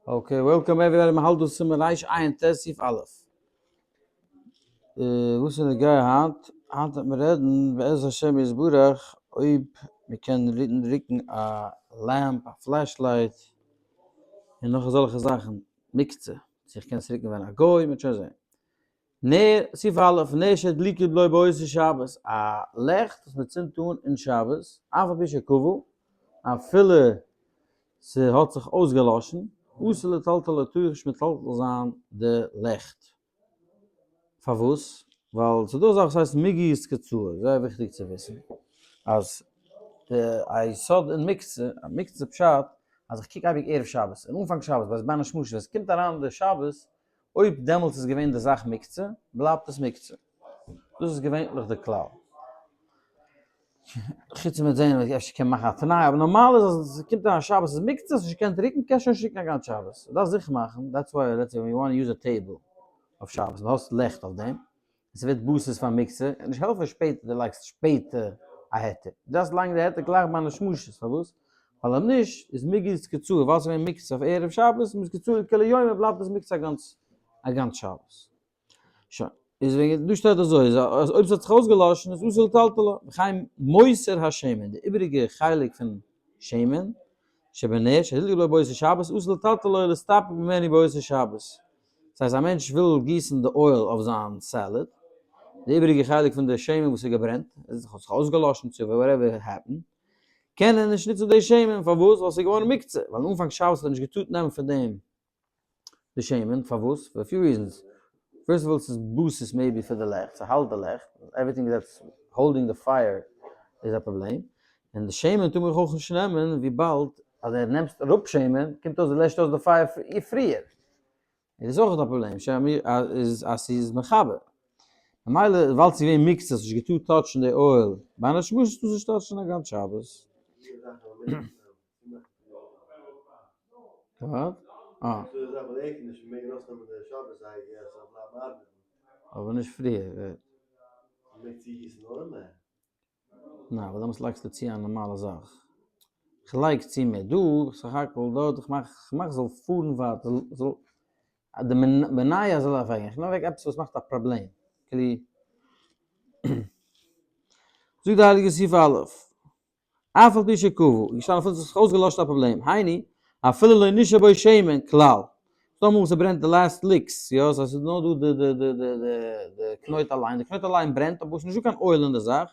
Okay, welcome everybody, מ'האלט דא סימן ר' עיין ט' סעיף א'. וואס איז נוגע היינט? היינט וועט מען רעדן בעז השם יתברך אויב מ'קען רוקן א lamp, א flashlight, און נאך אזעלכע זאכן, מוקצה, צו איך קען עס רוקן ווען א גוי, מ'וועט שוין זען. נר, סעיף א', נר שהדליקו בו באותו שבת, א לעכט וואס מ'צינדט אן אין שבת, אף על פי שכבה, אפילו ס'האט זיך אויסגעלאשן, אסור לטלטלו טאר איך נישט מטלטל זיין די לעכט. פארוואס? ווייל ס'איז דא א זאך וואס הייסט מיגו איז קצאה, זייער וויכטיג צו וויסן אז די א יסוד אין מוקצה, א מוקצה פשט אז איך קוק אייביג ערב שבת, אין אנפאנג שבת ביי בין השמשות ווען ס'קומט אריין די שבת, אויב דעמאלטס איז געווען די זאך מוקצה, בלייבט עס מוקצה. דאס איז געווענליך די כלל. חוץ מ'וועט זען אז אפשר קען מען מאכן א תנאי, אבער נארמאל איז אז עס קומט אריין שבת איז מוקצה, האסט נישט געקענט רוקן, קענסט שוין נישט רוקן א גאנץ שבת. דארפסט זיכער מאכן, that's why let's say ווען you want use a table אויף שבת, דו האסט לעכט אויף דעם, און ס'ווערט בסיס פאר מוקצה, און נישט העלפן שפעטער דו לייגסט שפעטער א היתר. דו דארפסט לייגן די היתר גלייך ביי נשמשות, פארוואס? ווייל אויב נישט איז מיגו איז קצאה, ווייל ס'איז געווען מוקצה אויף ערב שבת, איז קצאה כולי יומא בלייבט עס מוקצה א גאנץ שבת. שוין. איז וועגן דא שטייט אזוי, אז אויב ס'האט זיך אויסגעלאשן איז אסור לטלטלו, וכן מותר השמן, די איבעריגע חלק פון שמן, שבנר, שהדליקו בו באותו שבת, אסור לטלטלו להסתפק ממנו באותו שבת. דאס הייסט א מענטש וויל גיסן די oil אויף זיין salad, די איבעריגע חלק פון די שמן וואס איז געברענט, עס האט זיך אויסגעלאשן צו whatever happen, קען ער נישט נוצן די שמן, פארוואס? ווייל ס'איז געווארן מוקצה, ווייל אנפאנג שבת האט ער נישט געטארט נעמען פון דעם די שמן, פארוואס? for few reasons, first of all ס'איז בסיס maybe פאר די לעכט, ס'האלט די לעכט, everything that's holding the fire איז א פראבלעם, און די שמן טאר מען אויך נישט נעמען וויבאלד אז ער נעמט אראפ שמן קומט אויס ער לעשט אויס די פייער פריער, איז דאס אויך א פראבלעם, איז אז ס'איז מכבה. ממילא ווייל ס'איז געווען מוקצה האסט נישט געטארט touch ן די oil, בין השמשות טארסט נישט touch ן א גאנץ שבת. אבער נישט פריער. ניין, ווייל דעמאלטס לייגסטו צו א נארמאלע זאך. כ'לייג צו מער דא, סך הכל דארט, איך מאך, כ'מאך ס'זאל פארן ווייטער, זאל, די מניעה זאל אוועקגיין, כ'נעם אוועק עפעס וואס מאכט א פראבלעם, כאילו, זאגט די הייליגע סעיף א', אף על פי שכבה, איז געשטאנען אפילו ס'האט זיך אויסגעלאשן א פראבלעם, היינו, אפילו לא נשאר בו שמן כלל, ס'דא אמאל וואס ס'ברענט די last licks, יא, ס'הייסט ס'איז נאר דא די די די די די קנויט אליין, די קנויט אליין ברענט אבער ס'איז נישטא קיין oil אין די זאך,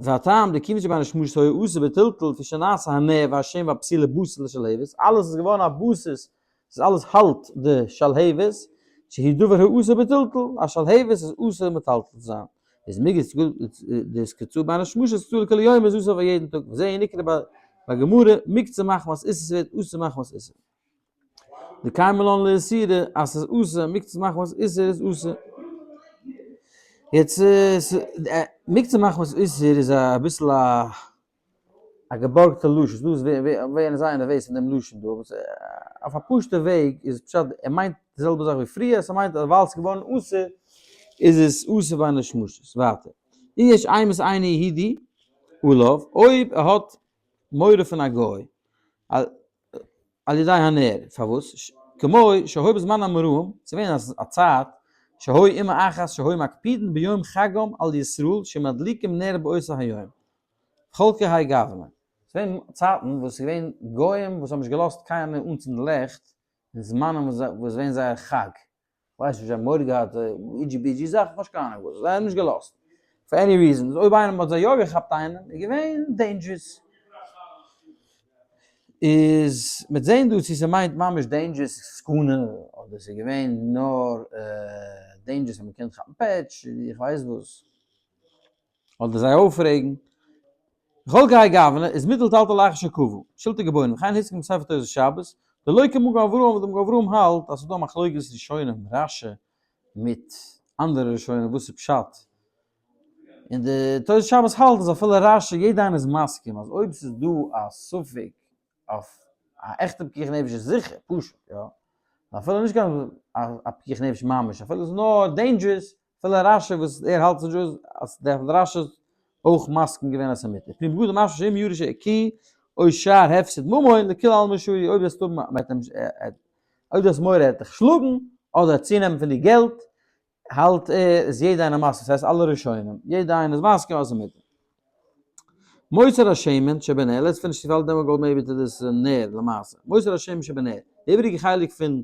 והטעם דכיון שבין השמשות היה אסור בטלטול לפי שנעשה הנר והשמן והפתילה בסיס לשלהבת, אלעס איז געווארן א בסיס, ס'איז אלעס האלט די שלהבת, שהיא דבר האסור בטלטול, א שלהבת איז אסור מטלטל צו זיין, איז מיגו דאיז קצאה בין השמשות קצאה לכולי יומא איז אסור פאר יעדן טאג, וזה נקרא בגמרא מוקצה מחמת איסור ס'ווערט אסור מחמת איסור. דקיימא לן לאיסורא אז ס'איז אסור מוקצה מחמת איסור איז אסור. יעצט מוקצה מחמת איסור איז אביסל א א געבארגטע לשון, ס'דא וואס ווערן זייער נערוועז פון דעם לשון דא, אבער אויף א פשוטע וועג איז פשט ער מיינט די זעלבע זאך ווי פריער, ס'מיינט אז ווייל ס'איז געווארן אסור איז עס אסור בין השמשות. ווייטער, אם יש אימת אינו יהודי עליו, אויב ער האט מורא פון א גוי, על ידי הנר, פארוואס? כמו שהי' בזמן האמוראים, ס'איז געווען א צייט, שהי' אומה אחת שהיו מקפידין ביום חגם על ישראל שמדליקים נר באותו היום, כל כהאי גוונא. ס'איז געווען צייטן וואס ס'איז געווען גוים וואס האבן נישט געלאזט קיינער אנצינדן לעכט אין זמנים וואס איז געווען זייער חג, כ'ווייס נישט זיי האבן מורא געהאט אידזשי בידזשי זאכן, כ'האב נישט קיין אהנונג וואס, זיי האבן נישט געלאזט, for any reason, אויב איינער האט זיי יא געכאפט איינעם איז געווען dangerous. איז מ'וועט זעהן דא צו ס'מיינט ממש dangerous סכנה אדער ס'איז געווען נאר dangerous אז מ'קען כאפן פעטש, איך ווייס וואס. אדער זיי אויפרעגן. בכל כהאי גוונא איז מוטל טלטול לאחר שכבה, שלטי גבוהים, וכן הסכים בספר תוס' שבת, דלא כמגן אברהם וואס דער מגן אברהם האלט אז ס'איז דא א מחלוקת ראשונים רש"י מיט אנדערע ראשונים וואס איז פשט, און די תוס' שבת האלט אז אפילו רש"י יעדע איינער איז מסכים אז אויב ס'איז דא א ספק אויף א עכטע פיקוח נפש איז זיכער פשוט יא, אפילו נישט קיין א פיקוח נפש ממש אפילו ס'איז נאר dangerous אפילו רש"י וואס ער האלט זיך אז דער רש"י איז אויך מסכים געווען אז ס'איז מותר. פרי מגדים משמע שאם ירא שהכהו. או שאר הפסד ממון, לכולי עלמא שרי, אויב וועסטו האבן אויב דו האסט מורא ער וועט דיך שלאגן, אדער צונעמען פון דיר געלט, האלט ער איז יעדע איינער מסכים, ס'הייסט אלע ראשונים, יעדע איינער איז מסכים אז ס'איז מותר. מותר השמן שבנר, let's finish the then we'll go maybe to this נר למעשה. מותר השמן שבנר, די איבעריגע חלק פון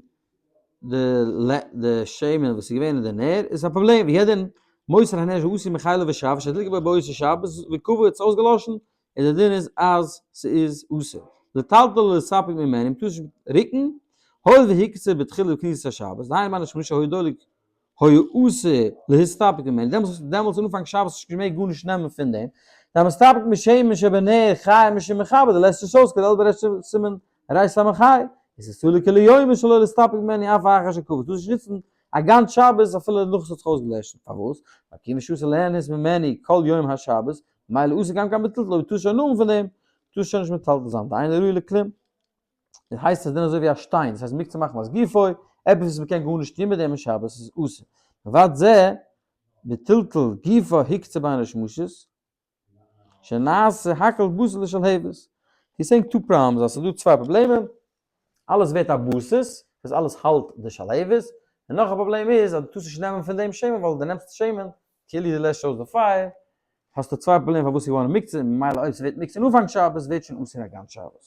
די שמן וואס איז געווען אין די נר איז א פראבלעם, ווי הדין מותר הנר שעשוי מחלב ושעווה שהדליקה בו באותו שבת וכבה האט עס אויסגעלאשן, און די דין איז אז ס'איז אסור לטלטל ולהסתפק ממנו, מ'טאר נישט רוקן, הואיל והוקצה בתחילה בכניסת השבת, דהיינו מה נשמע שהיה דולק היה אסור להסתפק ממנו, דעמאלטס דעמאלטס אנפאנג שבת האסטו נישט געמעגט גארנישט נעמען פון דעם, דהמסתפק משמן שבנר חייב משום מכבה, דו לעשט עס אויס כדלהלן בריש סימן רס"ה, איז עס תלוי כולי יומא שלא להסתפק ממנו אף אחר שכבה, טארסט נישט נוצן א גאנץ שבת אפילו נאך עס האט זיך אויסגעלעשט, פארוואס? ווייל כיוון שאסור ליהנות ממנו כל יום השבת, מילא אסור גם כן בטלטול, אויב טארסט שוין נאכן פון דעם, טארסט שוין נישט מטלטל זיין, דאינו ראוי לכלום. דאס הייסט עס דין אזוי ווי א שטיין, דאס הייסט מוקצה מחמת גופו, עפעס וואס מ'קען גארנישט טון מיט דעם אין שבת איז אסור. מלבד זה, בטלטול גופא הוקצה בין השמשות, שנעשה הכל בסיס לשלהבת. He's saying two problems, אז ס'איז דא צוויי פראבלעמען, אלעס ווערט א בסיס, דאס אלעס האלט די שלהבת, און נאך א פראבלעם איז אז דו טארסט נישט נעמען פון דעם שמן ווייל דו נעמסט שמן כאילו דו לעשט אויס די פייער, האסטו צוויי פראבלעמען פארוואס ס'איז געווארן מוקצה, און ממילא אויב ס'ווערט מוקצה אין אנפאנג שבת ווערט שוין אסור א גאנץ שבת.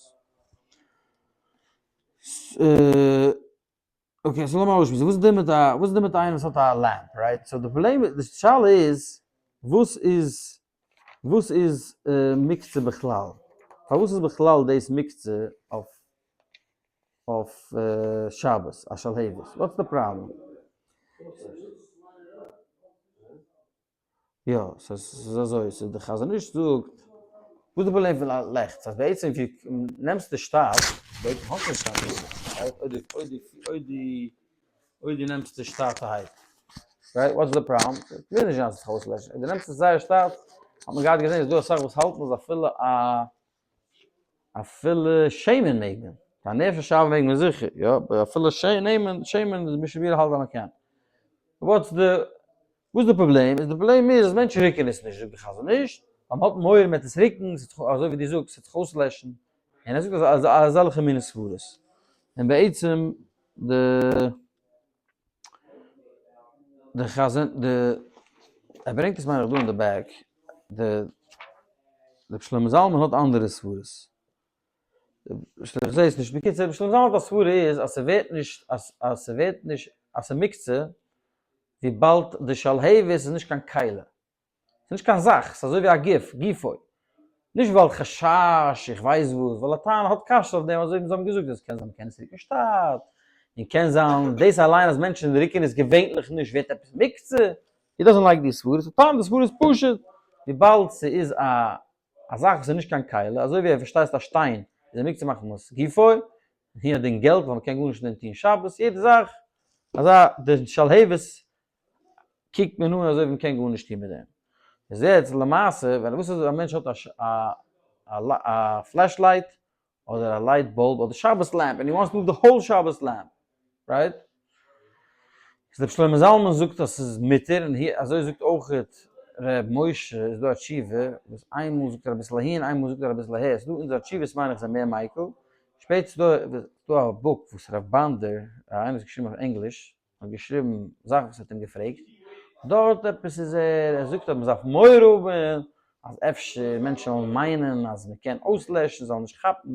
Okay, so לאמיר אויסשמועסן, וואס איז דען מיט א, וואס איז דען מיט איינער וואס האט א lamp, right? So די פראבלעם, די שאלה איז, וואס איז, וואס איז מוקצה בכלל? פארוואס איז בכלל דאס מוקצה אויף אויף שבת, א שלהבת? What's the problem? יא, ס'איז אזוי, ס'איז די חזון איש זאגט, וואס איז די פראבלעם פון א לעכט? ס'איז בעצם ווי נעמסט די שטאט, בעצם האסטו נישט קיין פראבלעם, אויב דו אויב דו אויב דו אויב דו נעמסט די שטאטערהייט, right? What's the problem? ס'וועט נישט זיין אז ס'וועט זיך אויסלעשן, אויב דו נעמסט עס זייער שטאט, האט מען געהאט געזען איז דא אסאך וואס האלטן אז אפילו א אפילו שמן מעג מען, פאר נפש אהבה מעג מען זיכער, יא, אבער אפילו נעמען שמן איז משנה ברורה האלט אז מען קען. What's the וואס איז די פראבלעם? איז די פראבלעם איז אז מענטשן רוקן עס נישט, זאגט די חזון איש, ווייל מען האט מורא מען וועט עס רוקן, ס'וועט זיך אזוי ווי דו זאגסט, ס'וועט זיך אויסלעשן, און ער זאגט אז אזעלכע מיני סברות, און בעצם די די חזון די ער ברענגט עס מיין איך דא אין די back, די רבי שלמה זלמן האט אנדערע סברות. איך זעה עס נישט, בקיצור רבי שלמה זלמן האט א סברה איז אז ס'ווערט נישט אז אז ס'ווערט נישט אז ס'מוקצה וויבאלד די שלהבת איז נישט קיין כלי, ס'איז נישט קיין זאך, ס'איז אזוי ווי א גוף, גופו. נישט ווייל חשש, איך ווייס וואס, ווייל א טענה האט קשיות אויף דעם, אזוי ווי זיי האבן געזאגט אז קען זיין מ'קען עס רוקן שטאט, און קען זיין דאס אליין אז מענטשן רוקן עס געווענליך נישט ווערט עפעס מוקצה. He doesn't like די סברות, טעם די סברה איז פשוט, וויבאלד ס'איז א א זאך וואס איז נישט קיין כלי, אזוי ווי פארשטייסט א שטיין איז א מוקצה מחמת גופו, און הדין געלט ווייל מ'קען גארנישט מיט דעם טון שבת, יעדע זאך אזא די שלהבת קוקט מען אן אזוי ווי מ'קען גארנישט טון מיט דעם. איז יעצט למעשה ווען וואס איז א מענטש האט א א flashlight אדער א light bulb אדער שבת lamp and he wants to move the whole שבת lamp, right? איז רבי שלמה זלמן זאגט אז ס'איז מותר און אזוי זאגט אויכעט ר' משה איז דא א תשובה וואס איינמאל זאגט ער אביסל אהין איינמאל זאגט ער אביסל אהער ס'דא אונזערע תשובות מיין איך זענען מער מיקל שפעטער איז דא דא א book וואס רב באנדער איינער האט געשריבן אויף ענגליש האט געשריבן זאכן וואס ער האט אים געפרעגט דארט עפעס איז ער ער זאגט אז מ'דארף מורא האבן אז אפשר מענטשן וועלן מיינען אז מ'קען אויסלעשן זאלן נישט כאפן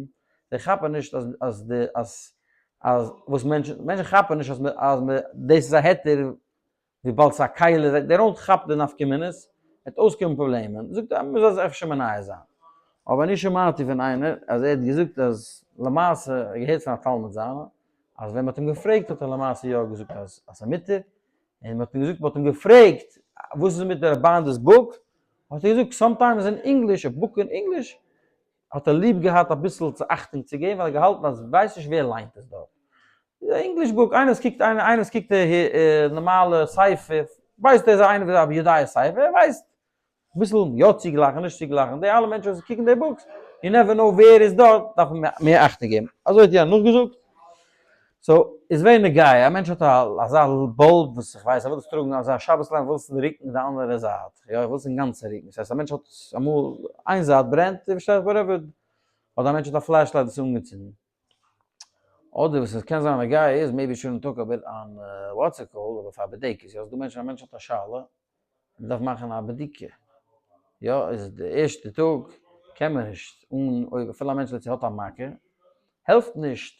זיי כאפן נישט אז אז די אז אז וואס מענטשן מענטשן כאפן נישט אז אז דאס איז א היתר וויבאלד ס'איז א כלי, זיי they don't כאפ די נפקא מינות, וועט אויסקומען פראבלעמען, זאגט ער מ'זאל זיך אפשר מונע זיין. אבער אני שמעתי פון איינער אז ער האט געזאגט אז למעשה, ער האט געהערט פון א תלמיד זיינע, אז ווען מ'האט אים געפרעגט האט ער למעשה יא געזאגט אז אז ס'איז מותר, און מ'האט אים געזאגט מ'האט אים געפרעגט וואס איז מיט די באנדעס book, האט ער געזאגט sometimes in English, א book אין English, האט ער ליב געהאט אביסל צו אכטונג צו געבן ווייל ער האט געהאלטן אז ווייסט נישט ווער ליינט עס דארט. English book, איינער וואס קוקט איינער וואס קוקט די נארמאלע ספר, ווייסט ער איז איינער וואס איז א יודע ספר, ער ווייסט אביסל יא צוגלייכן נישט צוגלייכן, די אלע מענטשן וואס קוקן די books, you never know ווער איז דארט, דארף מען מער אכטונג געבן. אזוי האט יענער נאכגעזאגט. So, איז ווער נוגע, א מענטש האט אזא bulb וואס איך ווייס ער וויל עס טראגן אזא שבת lamp וויל עס רוקן די אנדערע זייט, יא איך וויל עס אינגאנצן רוקן, ס'הייסט א מענטש האט אמאל איין זייט ברענט, דו פארשטייסט whatever. אדער א מענטש האט א flashlight וואס איז אנגעצינדן. אדער וואס עס קען זיין נוגע איז, maybe shouldn't talk a bit on what's it called, אבער פאר בדיקות, יא, ס'דא מענטשן, א מענטש האט א שאלה, מען דארף מאכן א בדיקה, יא, איז די ערשטע טאג קען מען נישט, אן אויב אפילו א מענטש let's say האט א מכה, העלפט נישט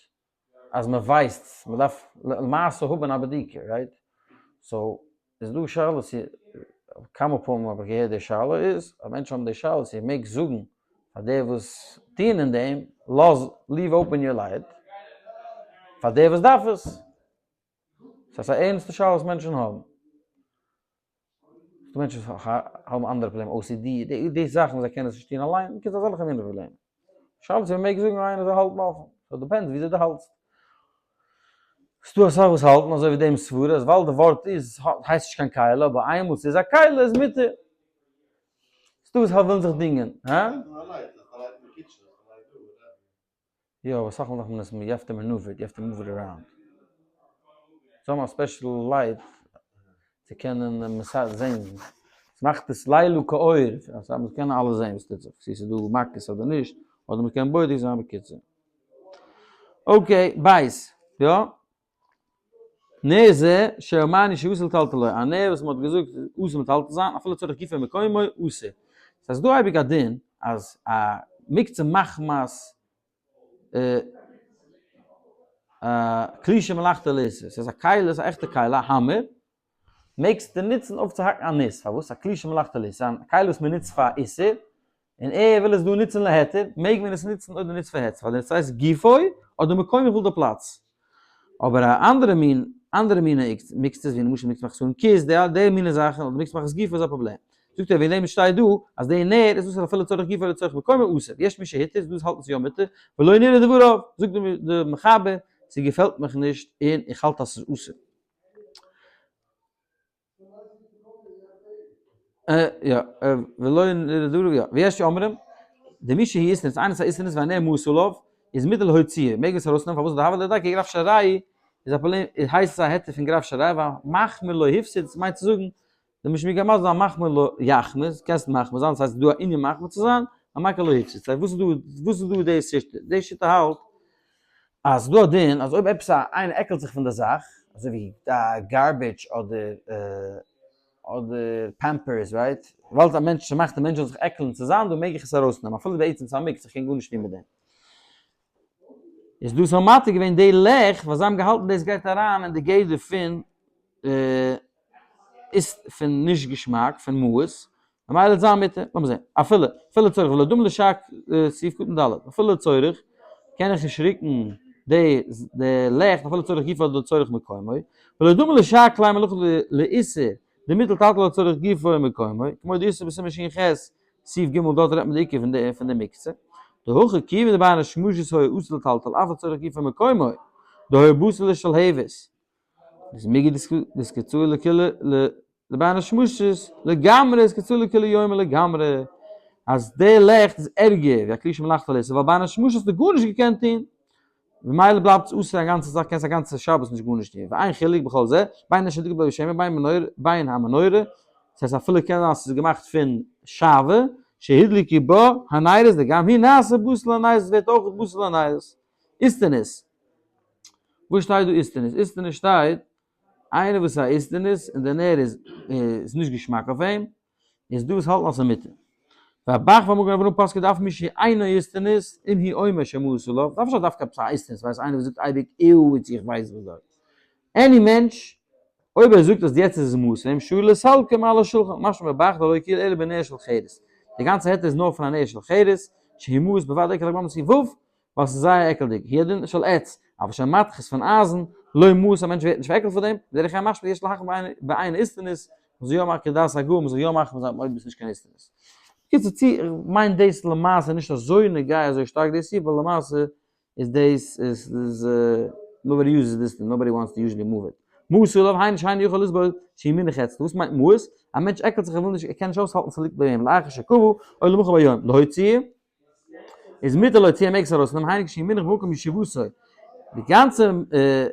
אז מען ווייסט, מען דארף למעשה האבן א בדיקה, right? so איז דא שאלות צו, כמה פעמים האב איך געהערט די שאלה איז, אז מענטשן האבן די שאלה צו מעג זאגן פאר די וואס טוען אין דעם, לאז, leave open your light, פאר די וואס דארף עס. ס'איז א ערנסטע שאלה וואס מענטשן האבן. ס'דא מענטשן וואס האבן אנדערע פראבלעמען, OCD, די זאכן וואס זיי קענען עס נישט טון אליין, מ'קען אזעלכע מיני פראבלעמען. שאלה צו מ'מעג זאגן איינער זאל האלטן אפן. so depends וויאזוי דו האלטסט. ס'דא אסאך וואס האלטן אזוי ווי דעם סברה אז ווייל די ווארט איז הייסט נישט קיין כלי אבער איינמאל ס'איז א כלי איז מותר. ס'דא וואס ווילן זיך דינגען. הא? יא אבער אסאך מאל דארף מען עס you have to maneuver it, you have to move it around. זיי האבן א special light צו קענען זען, ס'מאכט עס לילה כאור, אז מ'קען אלעס זען וואס טוט זיך, צו ס'איז דא מכות אדער נישט, אדער מ'קען בודק זיין בקיצור. okay, בית, יא? נר זה שאמרנו שאסור לטלטלו, א נר וואס מ'האט געזאגט אסור מטלטל זיין, אפילו לצורך גופו ומקומו, אסור. ס'איז דא אייביג א דין אז א מוקצה מחמת כלי שמלאכתו לאיסור, ס'איז א כלי, ס'איז א עכטע כלי, א האמער, מעגסטו נוצן אויף צו האקן א ניס, פארוואס? א כלי שמלאכתו לאיסור, א כלי וואס מ'נוצט פאר איסור, און ער וויל עס דא נוצן להיתר, מעג מען עס נוצן אויב דו נוצט פאר היתר, ווייל דאס הייסט גופו אדער מקומו איך וויל די פלאץ. אבער א אנדערע מין, אנדערע מיני מוקצות ווי למשל מוקצה מחמת חסרון כיס, די די מיני זאכן, אדער מוקצה מחמת גופו איז א פראבלעם. זאגט ער וועגן דעם שטייט דא אז די נר איז אסור אפילו לצורך גופו לצורך מקומו אסור, יש מי שהתיר, דאס האלטן ס'יא מותר, ולא נראה דבריו, זאגט די מחבר, ס'געפעלט מיך נישט און איך האלט אז ס'איז אסור. יא, ולא נראה דבריו יא, ויש אומרים, דמי שהיא איסטניס, איינער איז א איסטניס והנר מאוס עליו, איז מותר להוציאו, מעג מען עס ארויסנעמען, פארוואס דהוה ליה דרכיה גרף של רעי, איז א פראבלעם, הייסט עס א היתר פון גרף של רעי, והמחמיר לא הפסיד, עס מיינט צו זאגן, די משמי' גייט מסביר זיין מחמיר לא יחמיר, קענסט מחמיר זיין, ס'הייסט ס'איז דא א ענין מחמיר צו זיין, המקל לא הפסיד, ס'הייסט וואס איז דא, וואס איז דא די שיטה, די שיטה האלט אז ס'איז דא א דין אז אויב עפעס א איינער עקלט זיך פון די זאך, אזוי ווי garbage אדער אדער Pampers right, ווייל א מענטש ס'מאכט די מענטש זאל זיך עקלען צו זיין דא מעג איך עס ארויסנעמען אפילו בעצם ס'איז א מוקצה איך קען גארנישט טון מיט דעם. איז דאס האבן מתיר געווען די לעכט ווייל זיי האבן געהאלטן דאס גייט אריין אין די גדר פון איז פון נישט געשמאק פון מיאוס ממילא וועט זיין מותר, לאמיר זען, אפילו אפילו לצורך ולא דומה לשק סעיף קטן ד', אפילו לצורך קען איך נישט רוקן די די לעכט אפילו לצורך גופו אדער לצורך מקומו, ולא דומה לשק כלי מלאכה לאיסור דמותר לטלטלו לצורך גופו ומקומו, כמו דאיסור בסימן ש"ח סעיף ג' דארט רעדט מען די עיקר פון די מוקצה, דהכא כיוון דבין השמשות היה אסור לטלטל אף לצורך גופו ומקומו, דהיה בשר לשלהבת, איז מיגו דאיתקצאי לכולא לבין השמשות לגמרי איתקצאי לכולי יומא לגמרי אז די לעכט איז ערגער ווי א כלי שמלאכתו לאיסור ווייל בין השמשות האסטו גארנישט געקענט טון ממילא בלייבט עס אסור א גאנצע זאך קענסט א גאנצע שבת נישט גארנישט טון ואין חילוק בכל זה בין שהדליקו בו בשמן בין מנורה בין המנורה דאס הייסט אפילו קען זיין אז ס'איז געמאכט פון שעוה שהדליקו בה הנרות דגם היא נעשה בשר לנרות ווערט אויך בשר לנרות איסטניס וואס שטייט דא איסטניס? איסטניס שטייט איינער וואס איז א איסטניס און די נר איז איז נישט געשמאק אויף אים, איז דא וואס האלטן אז ס'איז מותר. והב"ח והמגן אברהם פסקו דאף מי שאינו איסטניס אם הוא אומר שמאוס עליו, דארף נישט דווקא עפעס א איסטניס, ווייסט איינער וואס זאגט אייביג איו איז איך ווייס וואס דארט. any מענטש אויב ער זאגט אז יעצט איז עס מאוס אים שרי לסלקו מעל השולחן, משמע בב"ח דלא הקילו אלא בנר של חרס. די גאנצע היתר איז נאר פון א נר של חרס, שהוא מאוס בוודאי כלגמ סי' ו', ווייל ס'איז זייער עקלדיג, הוא הדין של עץ, אבל של מתכת פון אייזן, לא מאוס א מענטש ווערט נישט פארעקלט פון דעם, בדרך כלל משמע יש להחמיר בעין איסטניס, מ'זאל יא מאכן כדעת הגאון, מ'זאל יא מחמיר זיין אויב ביסט נישט קיין איסטניס. בקיצור צו איך מיין דאס למעשה נישט אזוי נוגע אזוי שטארק דאס איז, ווייל למעשה איז דאס איז איז nobody uses this thing, nobody wants to usually move it. מאוס עליו היינו שאינו יכול לסבול שהוא מונח אצלו, וואס מיינט מאוס? א מענטש עקלט זיך ער וויל נישט ער קען נישט אויסהאלטן ס'ליגט ביי אים לאחר שכבה או למחר ביום להוציא איז מותר להוציא מעג עס ארויסנעמען היינו כשהוא מונח במקום ישיבתו. די גאנצע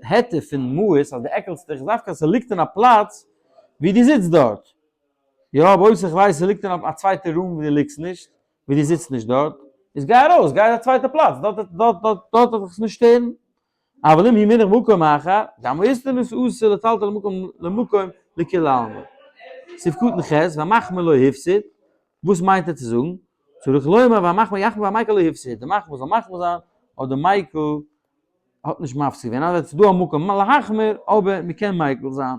היתר פון מאוס אז די עקלסט דיך איז דווקא אז ס'ליגט אין א פלאץ ווי דו זיצט דארט. יא אבער אויב איך ווייס ס'ליגט אין א צווייטע room ווי דו ליגסט נישט, ווי דו זיצט נישט דארט. איז גיי ארויס, גיי א צווייטע פלאץ, דארט דארט דארט דארט וועט דיך עס נישט שטערן. אבל אם הוא מונח במקום אחר, גם האיסטעניס אסור לטלטל למקום למקום לכולי עלמא. סעיף קטן ח', והמחמיר לא הפסיד, וואס מיינט ער צו זאגן? צריך לומר והמחמיר יחמיר והמיקל לא הפסיד, די מחמיר זאל מחמיר זיין, אדער די מיקל האט נישט מפסיק געווען, אז עס איז דא א מקום להחמיר, אבער מען קען מיקל זיין.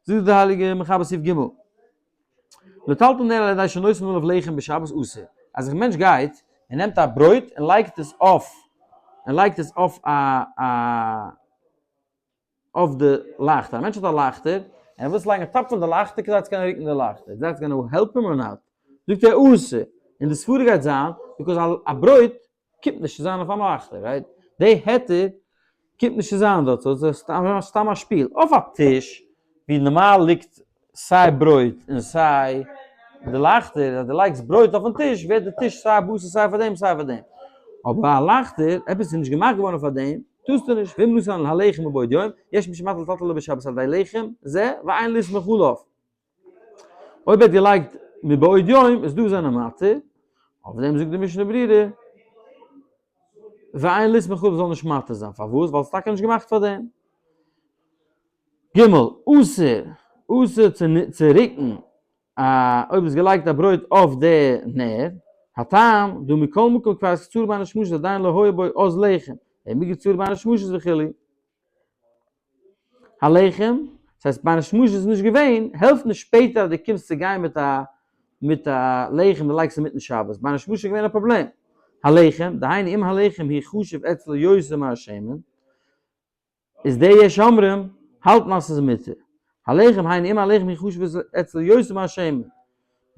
זאגט די הייליגע מחבר סעיף ג', לטלטל נר על ידי שנותן עליו לחם בשבת אסור, אז א מענטש גייט און נעמט א ברויט און לייגט עס אויף, און לייגט עס אויף א א אויף די לייכטער, א מענטש האט א לייכטער, און ער וויל עס לייגן on top פון די לייכטער כדי צו קענען רוקן די לייכטער, is that gonna help him or not? זאגט ער אסור, און די סברה גייט זיין, because א ברויט קומט נישט צו זיין אויף א לייכטער, right? די היתר קומט נישט צו זיין דארט, so ס'איז סתם א שפיל. אויף א טיש ווי נארמאל ליגט סיי ברויט און סיי די לייכטער, אז דו לייגסט ברויט אויפן טיש ווערט די טיש סיי בשר סיי פאר דעם סיי פאר דעם. אבער א לייכטער, עפעס איז נישט געמאכט געווארן פאר דעם, טארסטו נישט, ואם נתן הלחם מבעוד יום, יש מי שמתיר לטלטלו בשבת על ידי לחם זה, ואין לסמוך עליו. אויב ער האט געלייגט מבעוד יום איז דא זיינע מתיר, אויף דעם זאגט די משנה ברורה, ואין לסמוך עליו זאל נישט מתיר זיין, פארוואס? ווייל עס איז טאקע נישט געמאכט פאר דעם. ג. אסור, אסור צו רוקן א, אויב איז געלייגט א ברויט אויף די נר, הטעם, דהא מכל מקום כבר קצרה בין השמשות עדיין לא היה בו אז לחם, אלא מקצרה בין השמשות וכו'. הלחם, דאס הייסט בין השמשות איז נישט געווען, העלפט נישט שפעטער אז דו קומסט צו גיין מיט א מיט א לחם און לייגסט אינמיטן שבת, בין השמשות איז געווען א פראבלעם. הלחם, דהיינו אם הלחם הוא חשוב אצלו יותר מהשמן, איז די יש אומרים האלטן אז ס'איז מותר. הלחם היינו אם הלחם הוא חשוב אצלו יותר מהשמן.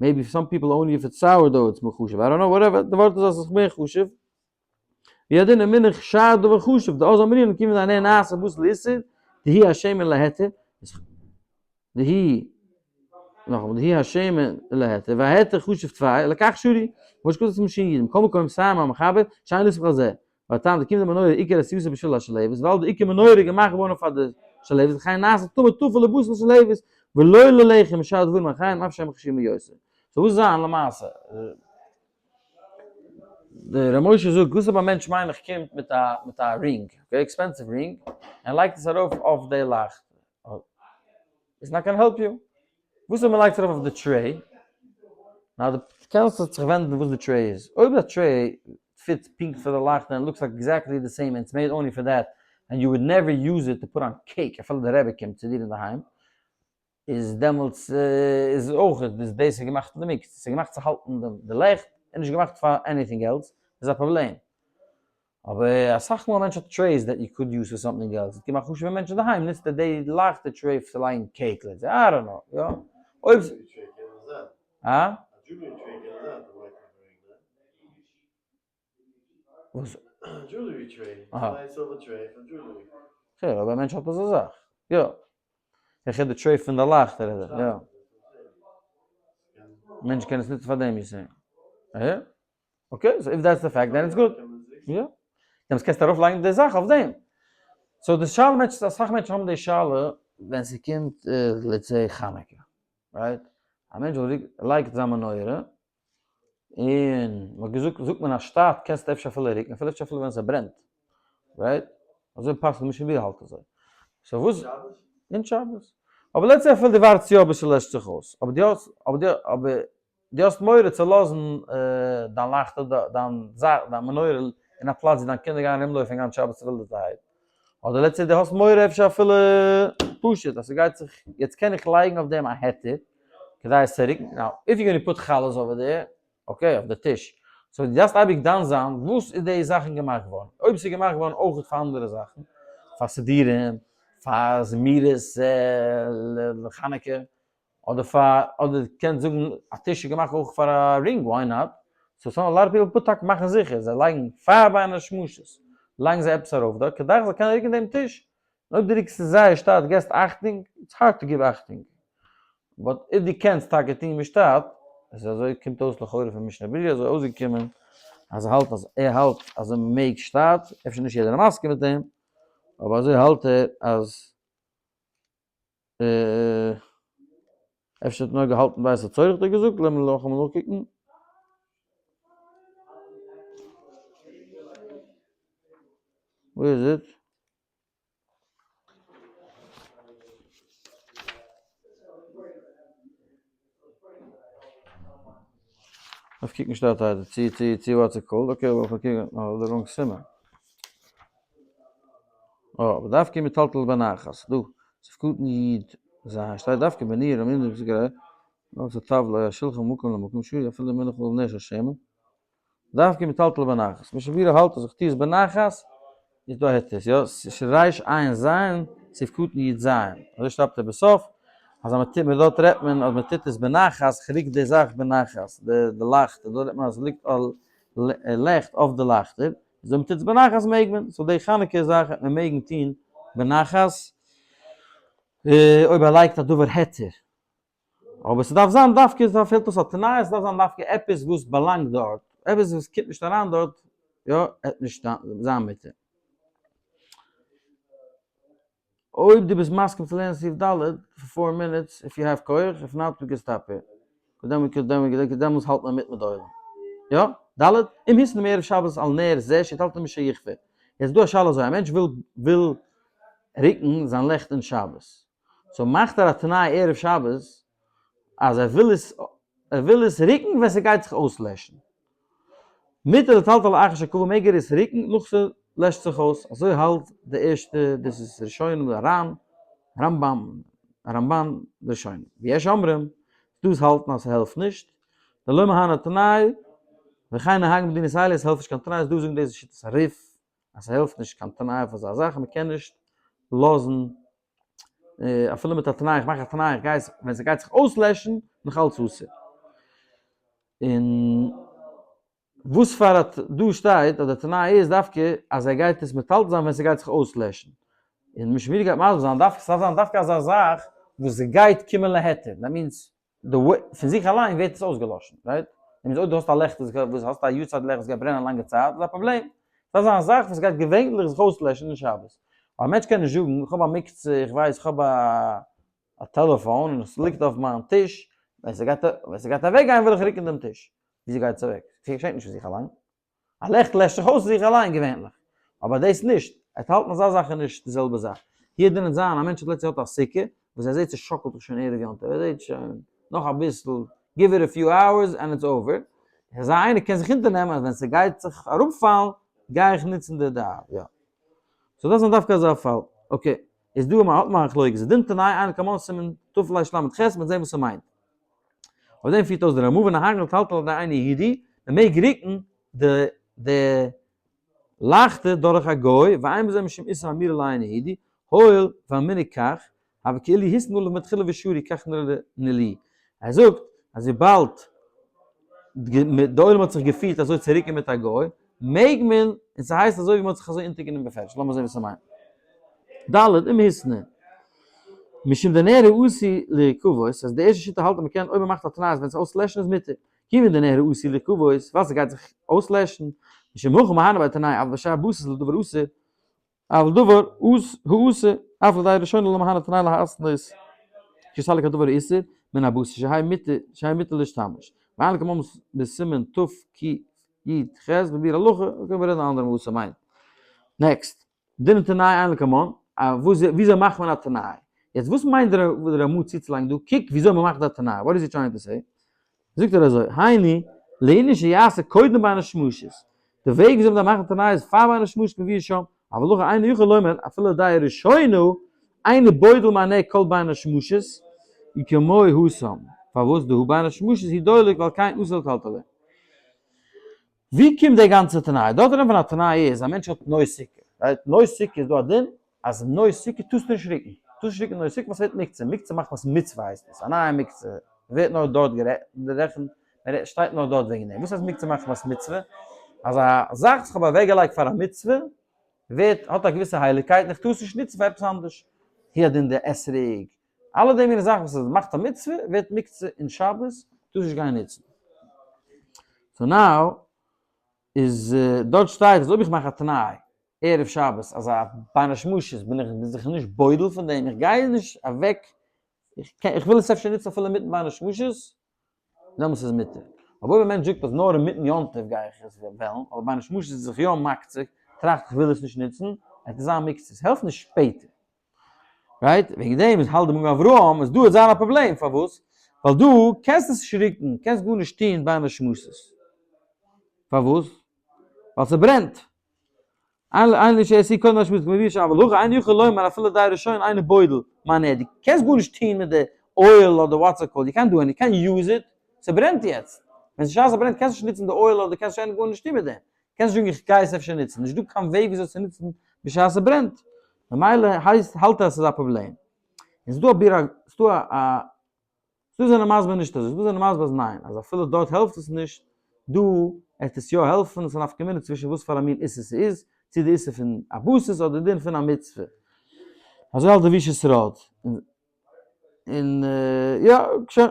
maybe some people only if it's sourdough it's more חשוב, I don't know, whatever, די ווארט איז אז ס'איז מער חשוב. והוא הדין אם מונח שאר דבר חשוב, דאז אמרינן כיוון דהנר נעשה בטל לאיסור, דהוא השמן להיתר, דהוא, נאכאמאל, דהוא השמן להיתר, וההיתר חשוב טפי, לכך שרו, כמו שכתוב צום שין יוד, מכל מקום סיים המחבר, שאין לסמוך על זה, והטעם דכיון דמנורה עיקר עשייתו בשביל השלהבת, ווייל די עיקר מנורה איז געמאכט געווארן פאר די שלהבת, לכן נעשה תמיד טפל לבשר שלהבת, ולא ללחם ושאר דברים אחרים אף שהם חשובים יותר. so וואס זיין למעשה? דער ר' משה זאגט וואס אויב א מענטש מיין איך קומט מיט א מיט א ring, okay, expensive ring, און לייגט עס ארויף אויף די לייכט, it's not gonna help you. וואס אויב מען לייגט עס ארויף אויף די tray? נאר דו קענסט זיך ווענדן וואס די tray איז. אויב די tray fit פונקט פאר די לייכט און looks like exactly the same and it's made only for that and you would never use it to put on cake אפילו די רבי קומט צו דיר אינדערהיים, איז דעמאלטס איז אויך איז דאס איז געמאכט פאר די מיקס, ס'איז געמאכט צו האלטן די לעכט און נישט געמאכט פאר anything else, איז א פראבלעם. אבער אסאך מאל א מענטש האט trays that you could use for something else, ס'קומט א חשוב'ע מענטש אינדערהיים נוצט ער די לייכטע tray צו לייגן cake let's say, I don't know, יא. אויב. אה? וואס? Jewelry tray, א silver tray פאר jewelry. כ'הער, אבער א מענטש האט אזא זאך. יא. איך הער די tray פון די לייכטער אדער, יא. מענטש קען עס נוצן פאר דעם you say. אהה. Okay, so if that's the fact then it's good. יא. דעמאלטס קענסטו ארויף לייגן די זאך אויף דעם. so די שאלה מענטש, אסאך מענטשן האבן די שאלה ווען ס'קומט let's say חנוכה. Right? א מענטש לייגט זיין מנורה, און מ'האט געזאגט, זאגט מען א שטאט קענסטו אפשר אפילו רוקן, אפילו אפשר אפילו ווען ס'ברענט, right? אזוי פסק'נט משנה ברורה האלט אזוי. so וואס? אין שבת. אבער let's say אפילו דו ווארטסט יא ביז ס'לעשט זיך אויס, אבער דו האסט, אבער דו, אבער דו האסט מורא צו לאזן דיין לייכטער, דיין זאך, דיין מנורה אין א פלאץ ווי דיין קינדער גייען ארומלויפן גאנץ שבת צעווילדערטערהייט. אדער let's say דו האסט מורא אפשר אפילו פשוט אז ס'גייט זיך, יעצט קען איך לייגן אויף דעם א היתר כדי עס צו רוקן, now if you gonna put חלות over there, okay אויף די טיש, so דו דארפסט אייביג דן זיין וואס איז די זאכן געמאכט געווארן, אויב ס'איז געמאכט געווארן אויך פאר אנדערע זאכן, פאר סידורים, פאר זמירות לחנוכה, אדער פאר, אדער קענסט זאגן א טיש איז געמאכט אויך פאר א ring, why not? so some a lot people put טאקע מאכן זיכער זיי לייגן פאר בין השמשות לייגן זיי עפעס ארויף דארט כדי איך זאל קענען רוקן דעם טיש, און אויב דו רוקסט עס זייער שטאט געסט אכטונג, it's hard to give אכטונג, but אויב דו קענסט טאקע טון ווי שטאט, עס איז אזוי קומט אויס לכאורה פון משנה ברורה אזוי אויסגעקומען אז ער האלט אז ער האלט אז מען מעג שטאט, אפשר נישט יעדער איז מסכים מיט אים, אבער אזוי האלט ער אז. אפשר האט נאר געהאלטן בעת הצורך האט ער געזאגט, לאמיר נאכאמאל נאכקוקן. Where is it? דארף קוקן שטאטערהייט צו צו צו what's it called, okay וועל איך קוקן אויף די wrong סימן. אה, אבער דווקא מטלטל בנחת, דא, ס'איז קטן י ז, שטייט דווקא בניר, אמין דאס גערעדט, אויף די טבלה, יא שלחן מקום למקום, שרי אפילו מנח על נר של שמן. דווקא מטלטל בנחת, משנה ברורה האלט אז איך טוה עס בנחת, איז דא א היתר, יא, ריש עין ז, סעיף קטן י ז, אזוי שרייבט ער בסוף, אז אז מ'טוט, דארט רעדט מען אז מ'טוט עס בנחת, כ'רוק די זאך בנחת, די לייכטער, דארט רעדט מען אז ס'ליגט א לעכט אויף די לייכטער, איז אויב מ'טוט עס בנחת מעג מען, so די חנוכה זאך וועט מען מעגן טון בנחת, אויב ער לייגט א דבר היתר. אבער ס'דארף זיין דווקא, עס פעלט אויס א תנאי, עס דארף זיין דווקא עפעס וואס באלאנגט דארט, עפעס וואס קומט נישט אריין דארט, יא, עט נישט זיין מיט אים. אויב דו ביסט מסכים צו לערנען סעיף ד' פאר four minutes, if you have כח, if not we can stop here. דעמאלס האלט מען מיט מיט די עולם. יא? ד', אם התנה מערב שבת על נר זה שיטלטל משיכבה. יעצט דא א שאלה אזוי, א מענטש וויל וויל רוקן זיין לעכט אין שבת. so מאכט ער א תנאי ערב שבת אז ער וויל עס ער וויל עס רוקן ווען ס'גייט זיך אויסלעשן. מותר לטלטל אחר שכבה מעג ער עס רוקן נאך ס'לעשט זיך אויס, אזוי האלט די ערשטע דאס איז ראשונים די רן, רמבם, רמבן, ראשונים. ויש אומרים, דא וואס האלטן אז ס'העלפט נישט, דלא מהנה תנאי, וכן נהג מדינת אלו עס העלפט נישט קיין תנאי, איז דא וואס זאגן דאס איז שיטת הריף, אז ס'העלפט נישט קיין תנאי אויף אזא זאך, מ'קען נישט לאזן אפילו מיט א תנאי, איך מאך א תנאי, איך גיי עס, ווען ס'גייט זיך אויסלעשן, נאך אלץ אסור. און וואס פאר א, דא שטייט אז די תנאי איז דווקא אז ער גייט עס מטלטל זיין ווען ס'גייט זיך אויסלעשן. און משנה ברורה גייט מסביר זיין, דווקא, ס'דארף זיין דווקא אזא זאך וואס גייט קומען להיתר, that means די וועי, פון זיך אליין ווערט עס אויסגעלאשן, right? און אויב דו האסט א לעכט וואס האסט א יארצייט לעכט וואס גייט ברענען א לאנגע צייט, איז א פראבלעם. דארף זיין א זאך וואס גייט געווענליך זיך אויסלעשן אין שבת. א מענטש קען נישט זאגן, איך האב א מוקצה, איך ווייס, איך האב א טעלעפאן און עס ליגט אויף מיין טיש, ווען ס'גייט ווען ס'גייט אוועקגיין וועל איך רוקן דעם טיש. וויאזוי גייט עס אוועק? ס'געשעט נישט פון זיך אליין. א לעכט לעשט זיך אויס זיך אליין געווענליך, אבער דאס נישט, ער האלט אזא זאך איז נישט די זעלבע זאך, hier דינען זיין א מענטש האט לעצטע האט א סוכה וואס ער זעט ס'שאקלט זיך שוין ערב יום טוב, ער זעט שוין נאך אביסל, give it a few hours and it's over, אזא איינער קען זיך אונטערנעמען אז ווען ס'גייט זיך אראפפאלן גיי איך נוצן די דעת, יא. so דאס איז דווקא אזא פאל, okay, איז דא האט מען א מחלוקת, דין תנאי איינער קען מאנען סימן תרל"ח, מ'וועט זען וואס ס'מיינט. אויף דעם פירט אויס דער רמ"א ונהגין לטלטל על ידי אינו יהודי, מען מעג רוקן די די לייכטער דורך א גוי, ואין בזה משום איסור אמירה לאינו יהודי, הואיל והמנהג כך, הוה כאילו התנו עליו מתחילה ושרי כך נראה לי. ער זאגט אז וויבאלד די עולם האט זיך געפירט אזוי צו רוקן מיט א גוי, מעג מען, און ס'הייסט אזוי ווי מ'האט זיך אזוי אונטערגענומען בפירוש. לאמיר זען וואס ס'מיינט. ד' אם התנה. משום דנר העשוי להכבות, אז די ערשטע שיטה האלט אז מ'קען אויב מ'מאכט א תנאי אז ווען ס'אויסלעשן איז מותר. כיוון דנר העשוי להכבות, ווייל ס'גייט זיך אויסלעשן. משום הכי מהני ביה תנאי אבל בשאר בסיס לדבר אסור, אבל דבר האסור, אף לדעה ראשונה לא מהני תנאי להתנות כשיסלק הדבר האיסור מן הבסיס שיהא מותר להשתמש. ואין לקמן בסימן תקי"ח בביאור הלכה, קען מען רעדן אנדערע וואס ס'מיינט. next. דין תנאי אין לקמן, וויאזוי מאכט מען א תנאי? יעצט וואס מיינט דער רמ"א צוצולייגן דא, קוק וויאזוי מ'מאכט א תנאי, what is he trying to say? זאגט ער אזוי, היינו, לענין שיעשה קודם בין השמשות, די וועג וויאזוי מ'דארף מאכן תנאי איז פאר בין השמשות מבואר שם, אבל לכן אינו יכול לומר אפילו לדעה ראשונה, אינו בודל מהנר כל בין השמשות, וכמו התם, פארוואס דהא בין השמשות הוא דולק ועל כן אסור לטלטלה. ווי קומט די גאנצע תנאי? דארט רעדט מען פון א תנאי איז א מענטש האט נוי סוכה, right? נוי סוכה איז דא א דין אז נוי סוכה טארסטו נישט רוקן, טארסט נישט רוקן נוי סוכה ווייל ס'ווערט מוקצה, מוקצה מאכט וואס מצוה הייסט עס, א נייע מוקצה ווערט נאר דארט גערעכנט, שטייט נאר דארט וועגן דעם, וואס הייסט מוקצה מחמת מצוה? אז א זאך וואס כ'האב אוועקגעלייגט פאר א מצוה ווערט האט א געוויסע הייליגקייט און איך טאר עס נישט נוצן פאר עפעס אנדערש, הוא הדין די אתרוג, אלע די מיני זאכן וואס עס מאכט א מצוה ווערט מוקצה אין שבת, טארסט נישט גיין נוצן. so now איז דארט שטייט אז אויב איך מאך א תנאי ערב שבת אז א בין השמשות בין איך זיך נישט בודל פון דעם, איך גיי נישט אוועק, איך וויל עס אפשר נוצן אפילו אינמיטן בין השמשות, דעמאלטס איז מותר. אבער אויב א מענטש זאגט אז נאר אינמיטן יום טוב גיי איך עס וועלן, אבער בין השמשות איז זיך יא מקצה, טראכט איך וויל עס נישט נוצן, עט עס זיין מוקצה, עס העלפט נישט שפעטער. Right? וועגן דעם איז האלט די מגן אברהם אז דא וועט זיין א פראבלעם, פארוואס? ווייל דא קענסטו עס נישט רוקן, קענסט גארנישט טון בין השמשות. פארוואס? ווייל ס'ברענט. אין לי שעשי כל מה שמות כמביא שם, אבל הכא אין יכול לומר אפילו די ראשון אינו בודל, מיין ער, דו קענסט גארנישט טון מיט די oil אדער what's it called, you can't do any, can't use it, ס'ברענט יעצט. ווען ס'שעת ס'ברענט קענסטו נישט נוצן די oil אדער קענסט שוין גארנישט טון מיט דעם. קענסט נישט זאגן איך גיי עס אפשר נוצן, נישט דא קיין וועג וויאזוי עס צו נוצן בשעת ס'ברענט. ממילא הייסט האלט ער אז ס'איז א פראבלעם. און ס'דא א בירא, ס'דא א דא זענען מסביר נישט אזוי, דא זענען מסביר אז ניין, אז אפילו דארט העלפט עס נישט, דא עט עס יא העלפן, עס איז א נפקא מינה צווישן וואס פאר א מין איסור ס'איז, צו די איסור פון א בסיס אדער די דין פון א מצוה. אזוי האלט די ווישעסראד. און יא, שוין.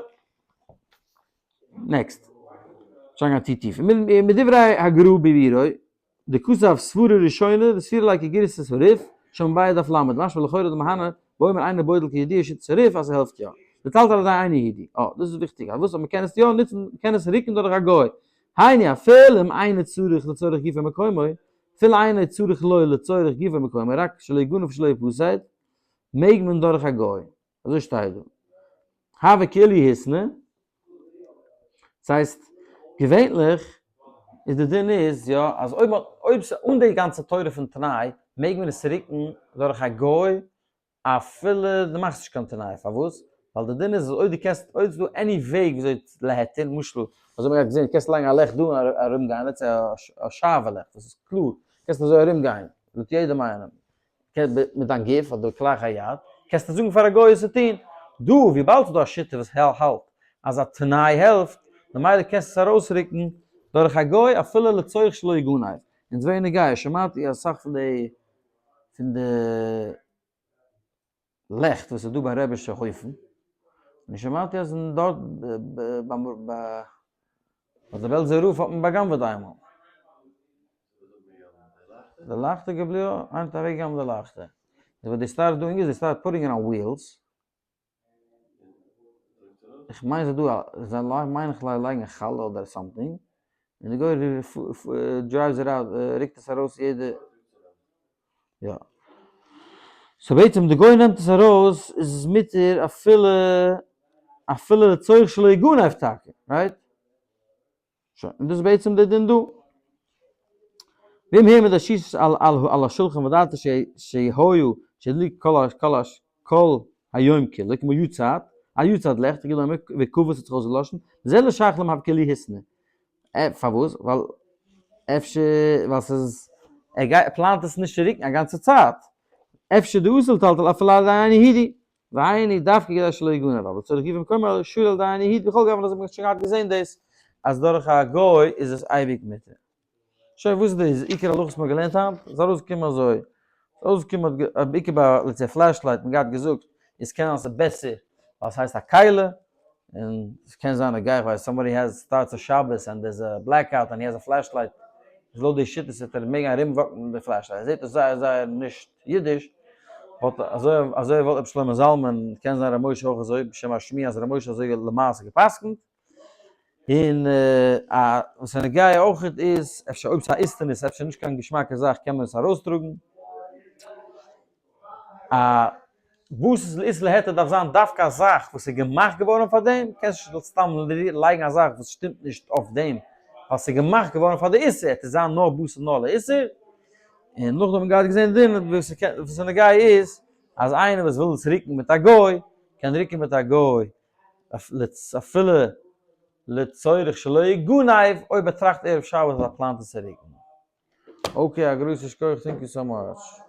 Next. שוין גיין צו טיף. מדברי הגרא בבירו, די כתב סברה ראשונה, די ספירה לייק כגירסת הריף, שם בית דף ל', משמע לכאורה דמהנה, ואומר אינו בודל כידוע שיטת הריף אז ס'העלפט יא. לטלטל על ידי אינו יהודי. אה, דאס איז וויכטיג, אז וואס אז מ'קען עס יא נוצן, מ'קען עס רוקן דורך א גוי. היינו אפילו אם אינו צריך לצורך גופו מקומו, אפילו אינו צריך לו לצורך גופו מקומו, רק שלא יגנב ושלא יפסד, מעג מען דורך א גוי. אזוי שטייט דא. הווה כאילו התנה, דאס הייסט, געווענליך איז די דין איז יא אז אויב מ'האט אויב ס'איז אן די גאנצע תורה פון תנאי מעג מען עס רוקן דורך א גוי אפילו דו מאכסט נישט קיין תנאי, פארוואס? ווייל די דין איז אז אויב דו קענסט אויב ס'איז דא any וועג וויאזוי להיתר, למשל אזוי האט מען געהאט געזען קענסט לייגן א לעכט דא און ארום גיין, let's say א שעוה לעכט וואס איז קלאר קענסט אזוי ארום גיין לויט יעדעם איינעם, מיט דיין גוף אדער כלאחר יד, קענסטו זאגן פאר א גוי עס צו טון. דא, וויבאלד ס'איז דא א שיטה וואס האלט אז א תנאי העלפט, ממילא קענסטו עס ארויסרוקן דורך א גוי אפילו לצורך שלא יגנב. און ס'ווערט נוגע, שמעתי אסאך פון די פון די לעכט וואס איז דא ביי רעבישע הויפן, און שמעתי אז אין דארט ביים ביי די בעלזער רב האט מען בא'גנב'עט איינמאל. די לייכטער געבליבן, איינער האט אוועק געגנב'ט די לייכטער. איז what they start doing is they start putting it on wheels. איך מיין ס'איז דא א, זיי מיין איך לייגן א חלה אדער something, און די גוי drives it out, רוקט עס ארויס יעדע, יא. So בעצם די גוי נעמט עס ארויס איז עס מותר אפילו אפילו לצורך שלא יגנב טאקע, right? שוין, און דאס איז בעצם די דין דא. ואם העמיד השיש על על על השולחן ודעתו שיהיו שידליק כל כל כל היום כולו כמו יארצייט, א יארצייט לעכט וכדומה וכבס האט זיך אויסגעלאשן, זה לא שייך למהב כלי היסנה. פארוואס? ווייל אפשר ווייל ס'איז ער גייט ער פלאנט עס נישט צו רוקן א גאנצע צייט. אפשר די אסל טלטל אפילו על ידי איין יהודי. והיינו דווקא כדי שלא יגנב אבל צריך גופו במקומו שור על ידי איין יהודי בכל גוון אזוי האט מען שוין געהאט געזען דאס אז דורך א גוי איז עס אייביג מותר. שוין וואס איז די עיקר הלכות וואס מ'האט געלערנט היינט? איז ארויסגעקומען אזוי, איז ארויסגעקומען האט בעיקר ביי let's say flashlight מ'האט געהאט געזאגט עס קען זיין ס'איז בעסער ווייל ס'הייסט א כלי, און ס'קען זיין א גיי איך ווייס somebody has starts א שבת and there's a blackout and he has a flashlight, איז לויט די שיטות וועט ער מעגן ארום walk ן מיט די flashlight, זעט אויס זייער זייער נישט אידיש, but אזוי אזוי וואלט רבי שלמה זלמן, קען זיין ר' משה אויך אזוי, בשם השמועה אז ר' משה אזוי למעשה גע'פסק'נט. און א וואס איז נוגע אויך איז, אפשר אויב ס'איז א איסטעניס, אפשר נישט קיין געשמאקע זאך קען מען עס ארויסטראגן. א וואס איז לאיסור להיתר דארף זיין דווקא א זאך וואס איז געמאכט געווארן פאר דעם, קענסט נישט סתם לייגן א זאך וואס שטימט נישט אויף דעם, ווייל ס'איז געמאכט געווארן פאר די איסור, עס זיין נאר בשר נאר לאיסור. און נאכדעם האט מען געהאט געזען די דין וואס איז נוגע איז, אז איינער וואס וויל עס רוקן מיט א גוי, קען רוקן מיט א גוי אפילו לצורך שלא יגנב, אויב ער טראכט ערב שבת אז ער פלאנט עס צו רוקן. Okay, א גרויסע שכוח, thank you so much.